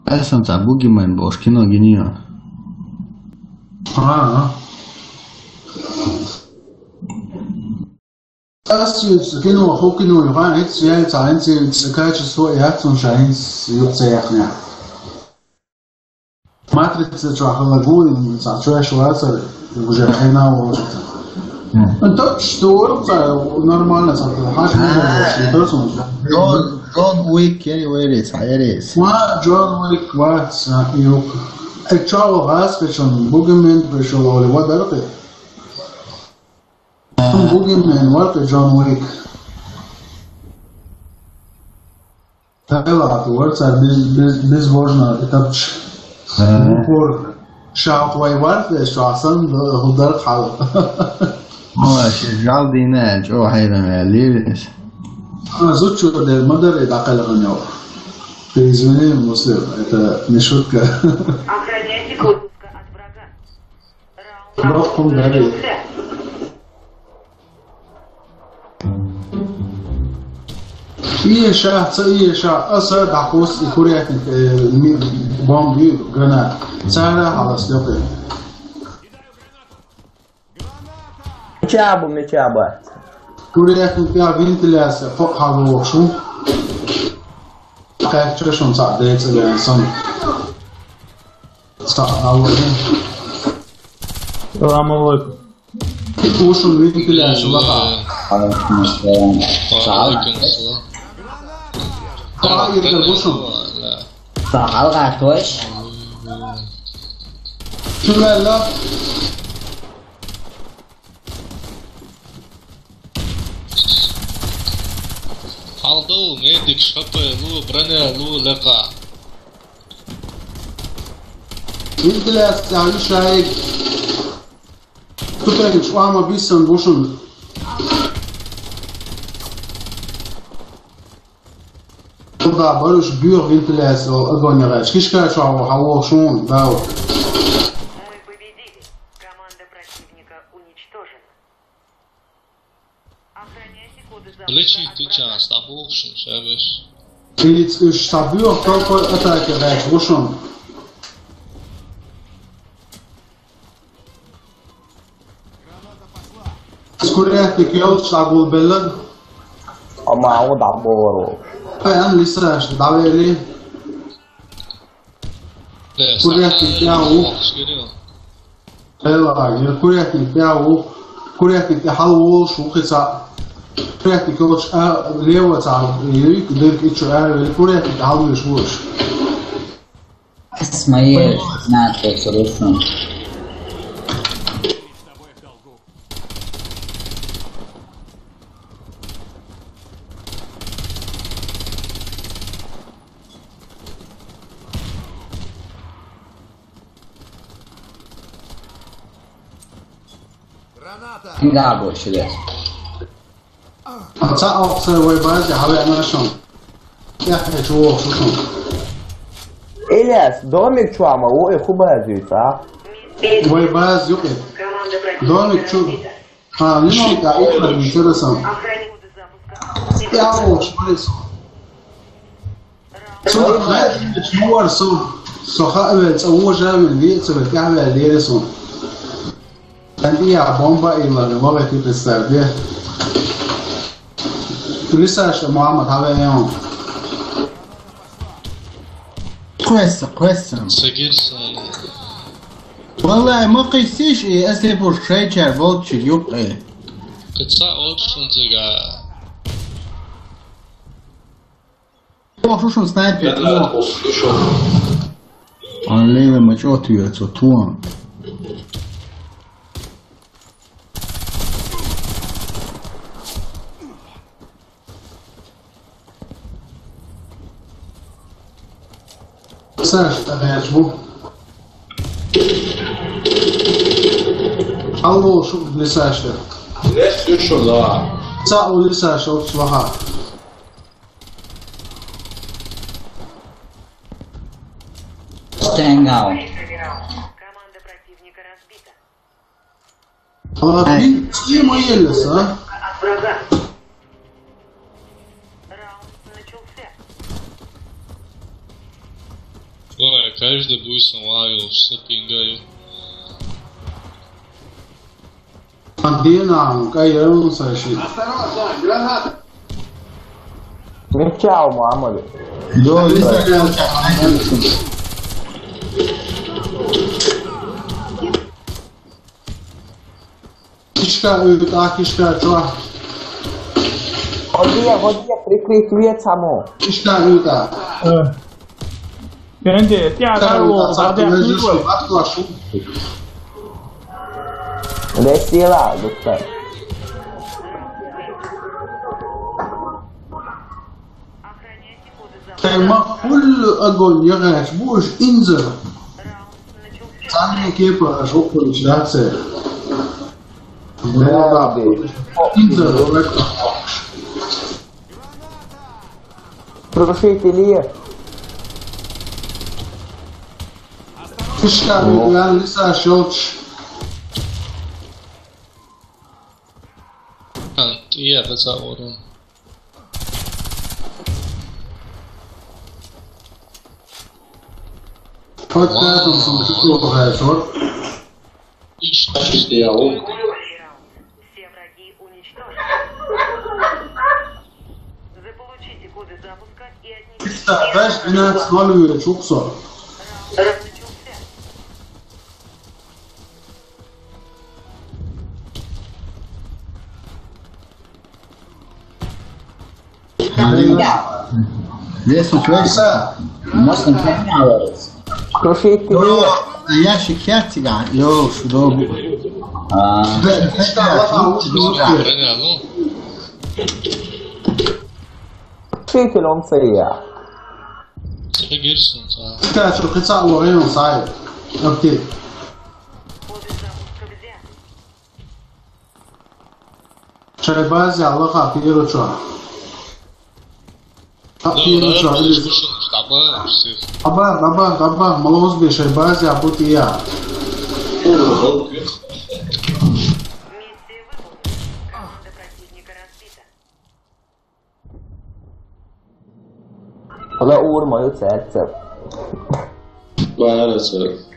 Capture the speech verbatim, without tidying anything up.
Ай сан цхьа бугимен бош кино гинийо. А, а. Ас юц кино, хо кино, га, эц, я, ца, эц, эц, качество, я, цун шаинс, юц, я, хня. Матрица чё, халагуин, ца, чё, я, шуаца, уже хрена, вот это. Ну, так что, ца, нормально, ца, хаш, не, не, не, не, не, не, Джон, Джон Уик, я не верю, ца, я верю. Ма, Джон Уик, ва, ца, юк. Э, чё, газ, причём, бугимен, пришёл, оли, ва, дарки. Бугимен, ва, Джон Уик. Тайлат, ва, ца, без, без, безбожно, это ч-, Ага. Упор. Шаут вай варт, э, шо асан, да, худар хал. Ой, жал дина, чё, хайран, э, лирис. А, зучу, да, мадар, это, акалган, ё. Ты извини, Муслим, это не шутка. Охраняйте куртка от врага. Раунд Рок, кум, дари. Начался. Иеша, ца иеша, аса дахус и курятник, э, ми-, бомби, гранат. Цара халас лёкы. Мечабу, мечабу. Курятник, я, вентиляция, фок халу вокшу. Кайчо шон ца дейца лянсон. Ца алло. Салам алейкум. Ушун вентиляция лаха. Алейкум ассалам. Салам. Алейкум ассалам. Ха, иргер бушун. Салам, Артош. Кюмелла. Халдо, медик, шапы, лу, броня, лу, лека. Вентиляция, ишайик. Кутайын, шуама бисен бушун. Туда барыш бюр вентиляция, огонь, кишка, шуама, хаво, шун, да. Мы победили. Команда противника уничтожена. Охраняйте коды запуска. Лечи от ты врага. Час, табух, шин, шабеш. Тридцать уж табух, только атаки рэч, вушон. Скурятник ёлч, табул беллаг. Ама, о, да, бору. Ай, ан лисраш, давели. Курятник, я, у. Эла, я, курятник, я, у. Курятник, я, халвол, шухица. Курятник, я, а, лево, ца, и, дырк, и чё, а, курятник, халвол, шуш. Исмаил, на, то, срочно. Граната! Да, больше, да. Ца окса вай бази, хаве анашон. Я хочу оксушон. Ильяс, домик чуама, о, э, хубази, а? Вай бази, юке. Домик чу. А, не могу, да, я не интересно. Я окс, блин. Со, хай, муар со, со ха авел, ца ужа авел, ви, ца вел, ка авел, лере со. Ан ия бомба ила, не могу ты представить, да? Лисаш, Мухаммад, хаве он. Квеса, квеса. Сагир Сале. Валлай, ма къисиш, и асе бур шайчар волчи юкъе. Кыца олчун зига. Ох, шушун снайпер. О. Ан лейле мачо туя цо туан. Саш, табяч бу. Алло, шу лисашта. Лес шула. Са у лисаш, от слаха. Стенгал. Команда противника разбита. А, ай. Блин, где моя леса? От врага. Раунд начался. Всё, Каждый будет сам ловил, что пингаю. Антенна, кайрон саши. Мечал, мама. Йо, Кишка уйта, кишка чуа. Ходи, ходи, прикрыть вецамо. Кишка уйта. Э. Пенде, тя дару, бадя, никой. Весела, доктор. Тема фулл огонь, я, конечно, будешь инза. Самый кепа, жопа, начинается. Браво. Инза, давай. Крушители. Фишка, ну, реально, Лиса, щелч. А, я это заору. Хоть пятом сумке плохая, вот. Ишь, ишь, я, о. Все враги уничтожены. Заполучите коды запуска и отнесите. Дальше двенадцать ноль, Юля, чуксо. Раунд начался. Весь он чувствует. Можно понималось. Крушить. Yo, ja še kjatiga, yo, što dobro. A, Kršitelj on se ja. Sve Gerson, sa. Kaço, kaça u Orion side. Okej. Šaj bazi, Allah ka piro čuva. Ka piro čuva, ili. Daba, daba, daba, malo ozbi, šaj bazi, a puti ja. Ala urma ju cerce. Bara se.